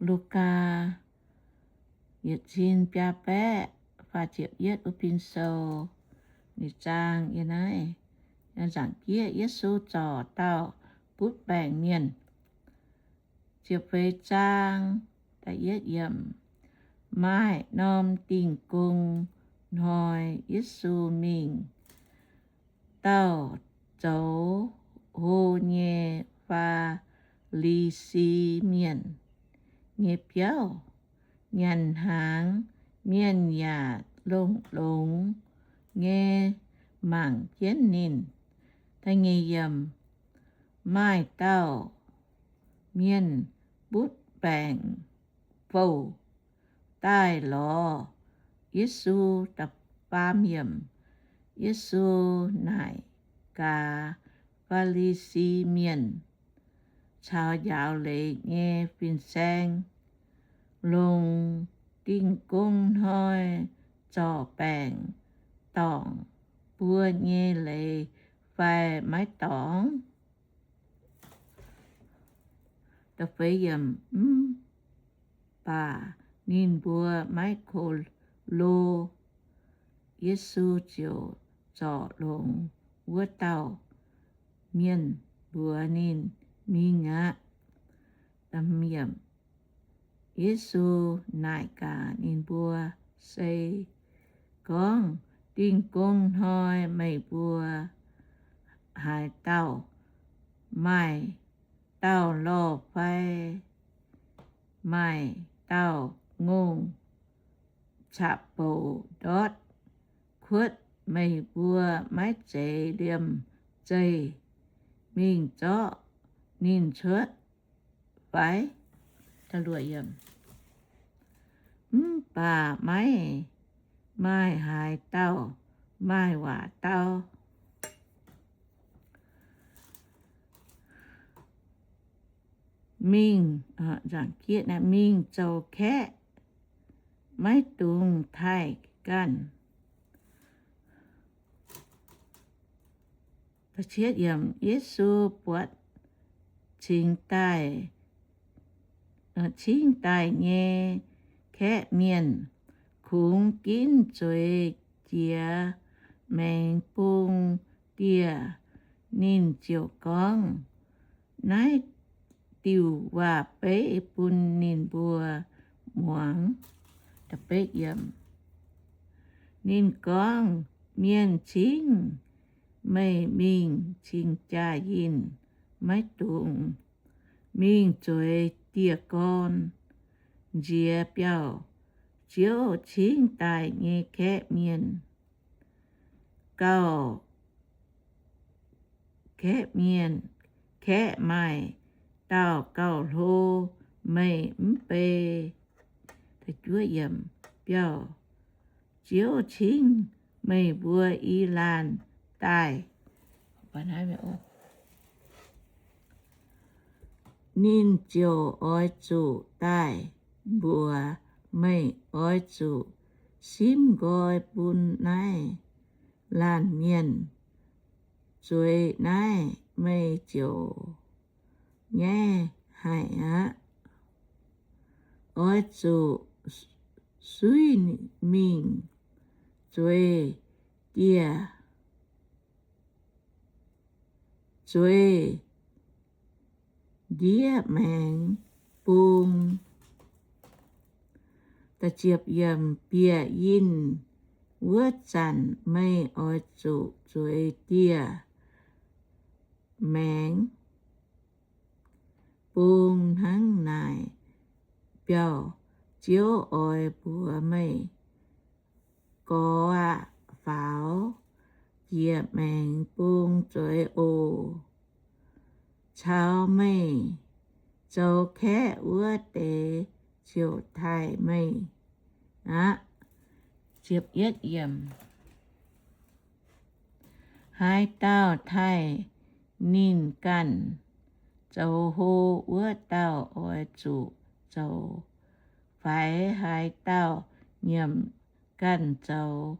Lugaa yietc cin biaa baeqv faah ziepc yietv wuov bin sou, ninh zaang yie naaiv, nzaangc jieqv Yesu zorc dauh butv baengc mienh. Ziepc feix zaang, da'yietv yiemc. Maaih norm Dingh Gong Hnoi Yesu mingh, dauh zoux hlo nyei Faa^li^si Mienh nyei biauv nyanc hnaangx, mienh yaac longx-longx nyei mangc jienv ninh. Maaih dauh mienh butv baengc fouv daaih lorz Yesu. Da'faam yiemc. Yesu naaic gaax Faa^li^si Mienh caux njaaux leiz nyei fin-saeng, Longc Dingh Gong Hnoi zorc baengc dorngc buo nyei leiz fai maiv dorngc? Mv baac ninh mbuo maiv ko lo. Yesu ziouc zorc longx wuov dauh mienh mbuox ninh mingh aqv. Yesu naaic gaax ninh mbuo, Se gorngv Dingh Gong Hnoi meih mbuo haaix dauh maaih dauh lorh fai maaih dauh ngongh caqv-bouc ndortv kuotv, meih mbuo maiv zeiz liemh zeih mingh zorqv ninh cuotv fai? Mv baac maiv maaih haaix dauh maaih waac dau mingh, mingh zoux kaeqv, maiv dungx taaih ganh. Yesu buatc cingx daaih, cingx daaih nyei kaeqv mienh kungx ginv zueiz jiex maengx bung dieh, ninh ziouc gorngv naaiv diuc waac-beiv bun ninh mbuo muangx. Ninh gorngv, Mienh cingv meih mingh cingx jaa-yinh, maiv dungx mingh zueiz dieh gorn. Nziex biauv-ziouv cingv daaih nyei kaeqv mienh gauh, kaeqv mienh, kaeqv maaih dauh gauh hlo meih mv bei. Biauv-ziouv cingv meih mbuo i laanh daaih, ninh ziouc oix zuqc daaih mbuox meih, oix zuqc simv nqoi bun naaiv laanh mienh. Zueiz naaiv meih ziouc nyaiv haic aqv. Oix zuqc suiv mingh zueiz dieh, zueiz ndiev maengx bung. Bieqc yinh wuov zanc meih oix zuqc zueiz dieh maengx bung hnangv naaic. Biauv-ziouv oix mbuox meih, Gorx aah! Faaux jiex maengx bung zueiz oc. Caux meih zoux kaeqv wuov deix ziouc taaih meih aqv. Haaix dauh taaih ninh ganh zoux hlo, wuov dauh oix zuqc zoux faix. Haaix dauh nyiemc ganh zoux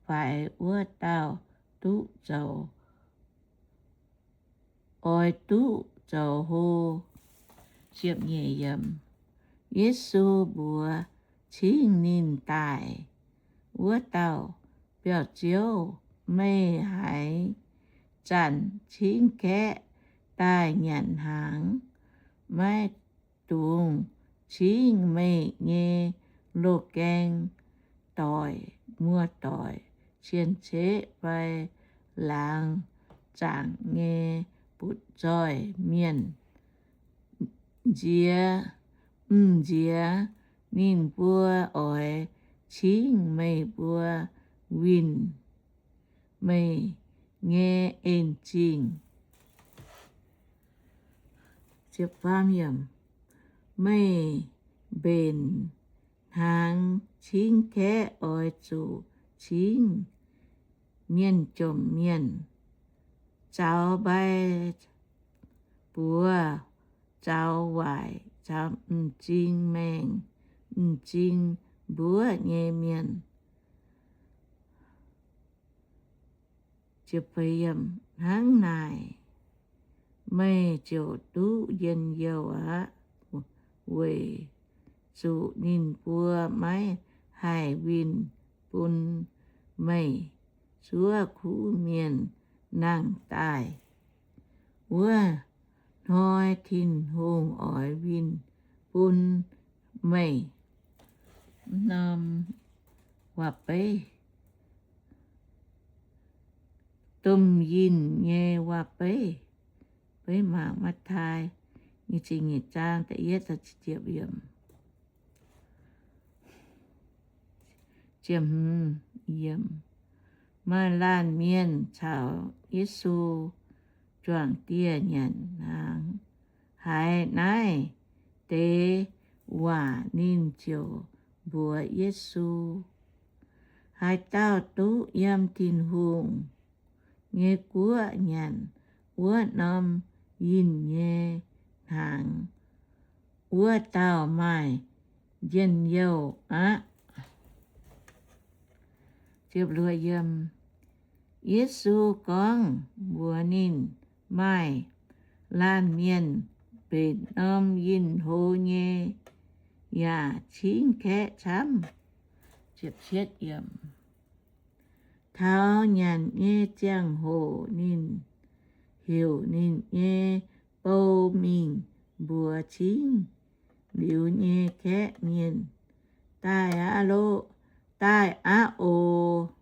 faix, wuov dauh duqv zoux, oix duqv zoux hlo. Yesu mbuox cingv ninh daaih wuov dauh biauv-ziouv, Meih haaix zanc cingv kaeqv daaih nyanc hnaangx? Maiv dungx cingv meih nyei loz-gaeng doic, muoz-doic, cien-ceqv fai laangz zaangc nyei butv-zoih mienh. Nziex, m'nziex ninh mbuo oix cingv meih mbuo winh meih nyei en-zingh. Meih mbenc hnaangx cingv kaeqv oix zuqc cingv mienh jomc mienh, zaux mbai buoz, zaux waaic, caux m'zing maengh, m'zing mbuov nyei mienh. Hnangv naaic, meih ziouc duqv njien-youh aqv, weic zuqc ninh mbuo maiv haih winh bun meih zuov kuv mienh nangh daaih. Wuov hnoi Tin-Hungh oix winh bun meih norm waac-beiv, domh yinh nyei waac-beiv. Beiv mangc Matv^taai nyic ziepc nyeic zaang da'yietv, maaih laanh mienh caux Yesu juangc dieh nyanc hnaangx. Haiz naaiv deix waac ninh ziouc mbuox Yesu, Haaix dauh duqv yiem Tin-Hungh nyei guoqv nyanc wuov norm yinh nyei hnaangx, wuov dauh maaih njien-youh aqv. Yesu gorngv mbuox ninh, Maaih laanh mienh mbenc norm yinh hlo nyei, yaac cingv kaeqv camv. Taux nyanc nyei ziangh hoc ninh heuc ninh nyei bou mingh mbuox cingv liuz nyei kaeqv mienh, Daaih aqv loh, daaih aqv oc.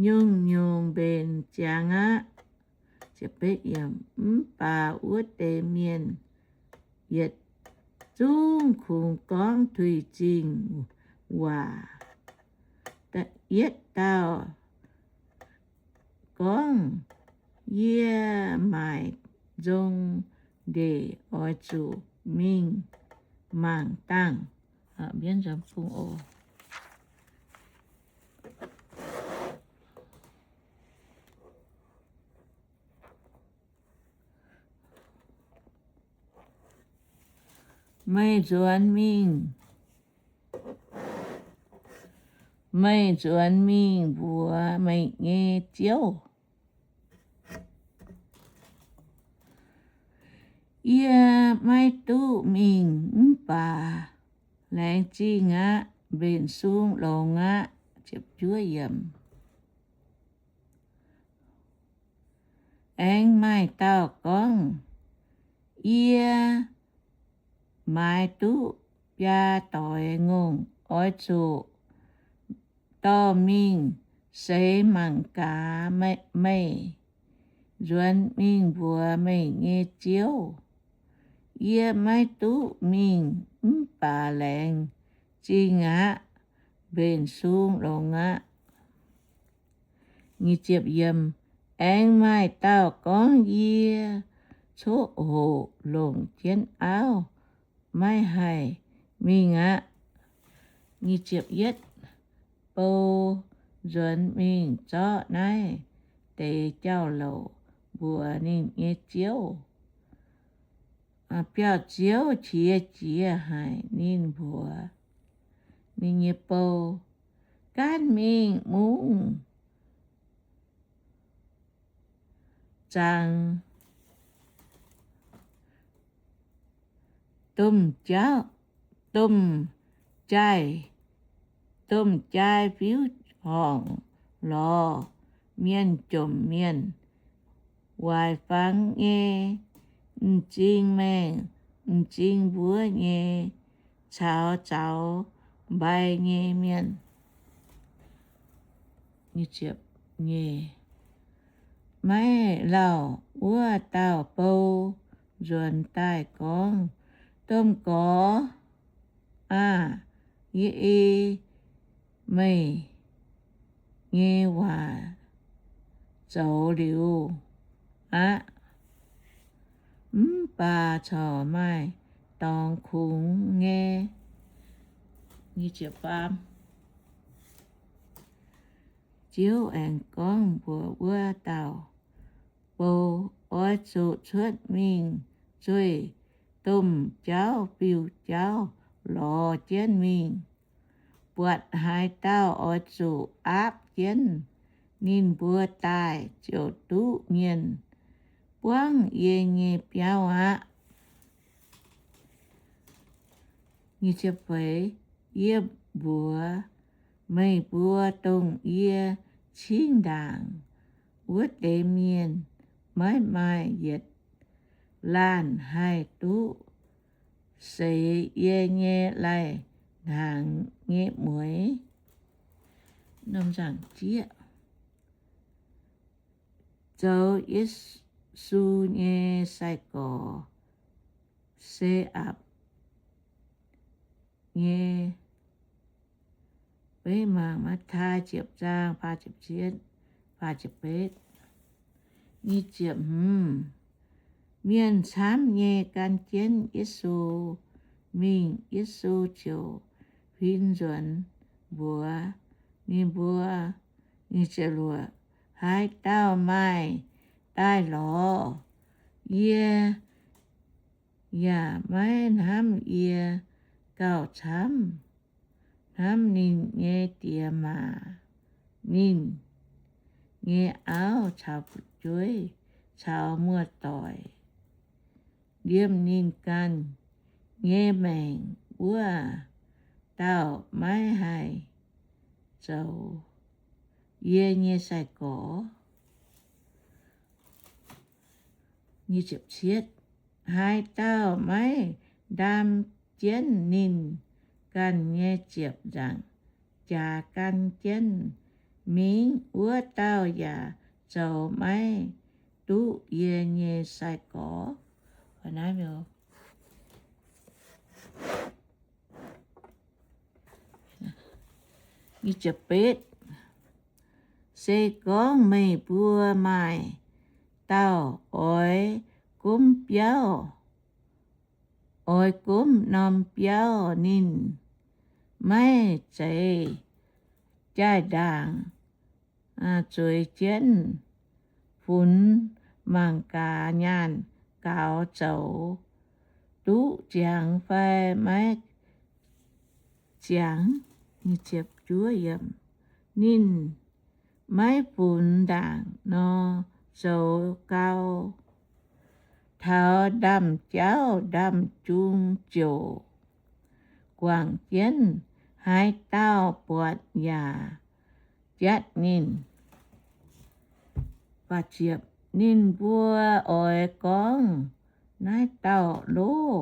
Nyungc-nyungc mbenc ziangx aqv. Mv baac wuov deix mienh yietc zungv kungx gorngv tuix zingh waac. Yietv dauh gorngv, Yie maaic nzong ndeic oix zuqc mingh mangc dangh. Meih nzuonx mingh, meih nzuonx mingh mbuox meih nyei ziouv, Yie maiv duqv mingh mv baac laengz zingh aqv, mbenc sung longx aqv. Aengx maaih dauh gorngv, Yie maaiz duqv biaa doix ngongh, oix zuqc dorh mingh seix mangc gaax. Meih nzuonx mingh mbuox meih nyei ziouv, Yie maiv duqv mingh mv baac laengz zingh aqv, mbenc sung longx aqv. Aengx maaih dauh gorngv, Yie coqv hoqc longc jienv auv, maiv haih mingh aqv. Bou nzuonx mingh zorqv naaiv deix jauv-louc mbuox ninh nyei ziouv. Biauv-ziouv qiex jiez haic ninh mbuox ninh nyei bou, Gaanv mingh mungv zaangc domh jauv, domh jaaix, domh jaaix fiuv horngc lorz mienh jomc mienh waaic fangx nyei, m'zing maengh m'zing mbuov nyei, caux zaux mbai nyei mienh. Maiv lauh wuov dauh bou nzuonx daaih gorngv, Domh Gorx aah! Yie ei meih nyei waac zoux liuz aqv. Mv baac corc maaih dorngx kungx nyei. Ziouv aengx gorngv mbuox wuov dauh bou, Oix zuqc cuotv mingh zueih domh jauv fiuv jauv lorz jienv mingh. Buatc haaix dauh oix zuqc aapv jienv ninh mbuo daaih, ziouc duqv mienh buangv yie nyei biauv aqv. Yie mbuox meih mbuo, dongh yie cingv ndaangc wuov deix mienh, maiv maaih yietc laanh haih duqv seix yie nyei lai-hnaangx nyei mueix. Zoux Yesu nyei sai-gorx se aapv nyei. Mangc Matv^taai ziepc zaang, mienh camv nyei gan jienv Yesu mingh. Yesu ziouc huin nzuonx mbuox ninh mbuo, Haaix dauh maaih daaih lorz yie yaac maiv hnamv yie gauh camv, hnamv ninh nyei diex maac, ninh nyei auv caux fu'jueiv caux muoz-doic, liemh ninh ganh nyei maengc, wuov dauh maiv haih zoux yie nyei sai-gorx. Haaix dauh maiv ndaam jienv ninh ganh nyei ziepc nzaangc jaax gan jienv mingh, wuov dauh yaac zoux maiv duqv yie nyei sai-gorx. Se gorngv meih mbuo maaih dauh oix gomv biauv, oix gomv norm biauv ninh maiv zeiz jaaix-ndaangc zueiz jienv funx mangc gaax nyaanh gaux zoux duqv ziangx fai maiv ziangx. Ninh maiv funx ndaangc nor, zoux gau, taux ndaamv-jauv ndaamv-jung ziouc guangc jienv. Haaix dauh buatc yaac jatv ninh. Ninh mbuo oix gorngv, Naaiv dauh loh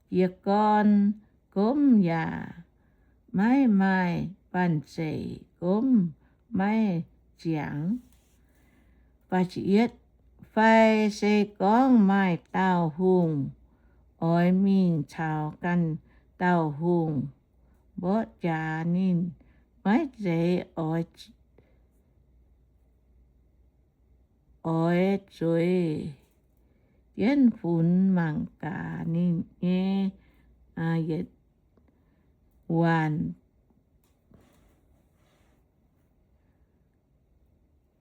jiez gorn gomv yaac maiv maaih banh zeic gomv maiv ziangx. Fai se gorngv maaih dauh hungh oix mingh caux ganh dauh hungh mborqv jaax, ninh maiv zeiz oix zueiz jienv funx mangc gaax ninh nyei yietc waanc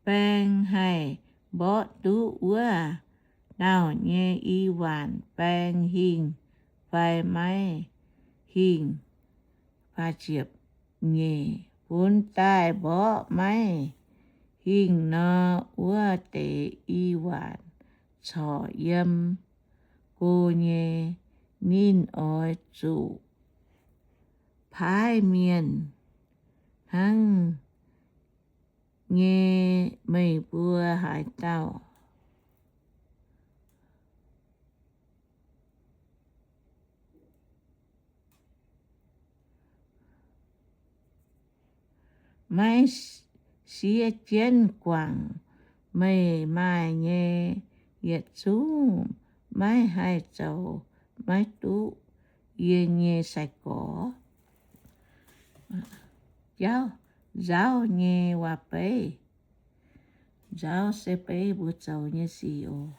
baeng, haih mborqv duqv wuov dauh nyei i waanc baeng hingh fai maiv hingh. Nyeic, funx daaih mborqv maiv hingh nor, wuov deix i waanc corc yiem go nyei. Ninh oix zuqc paaiv mienh hnangv nyei. Meih mbuo haaix dauh maiv siev jienv guangc meih maaih nyei yietc zungv, maiv haih zoux maiv duqv yie nyei sai-gorx. Jauv, nzaauv nyei waac-beiv. Nzaauv se beiv mbuo zoux nyei sic oc.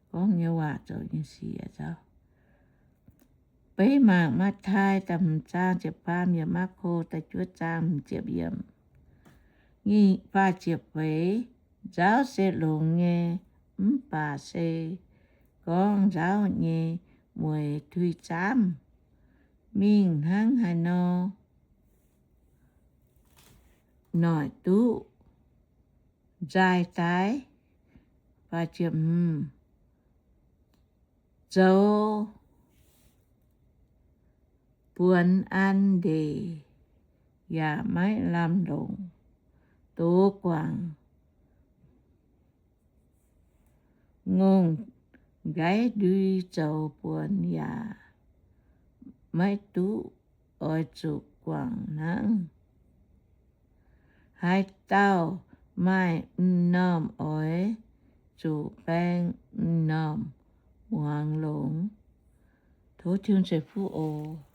Gorngv nyei waac zoux nyei sic. Beiv mangc Matv^taai da'hmz zaang ziepc faam yiemc, Maako da'juov zaang ziepc yiemc, faah ziepc feix. Nzaauv se longx nyei, mv baac se gorngv nzaauv nyei mueiz tuix zaamv mingh hnangv haaix nor noic duqv nzaaih daaih. Zoux buonc an ndeic yaac maiv lamh longc, dox guangc ngongh nqaiv ndui zoux buonc yaac maiv duqv, oix zuqc guangc hnangv. Haaix dauh maaih m'normh oix zuqc baeng m'normh muangx longx. Tov Tin-Hungh ceix fuqv oc.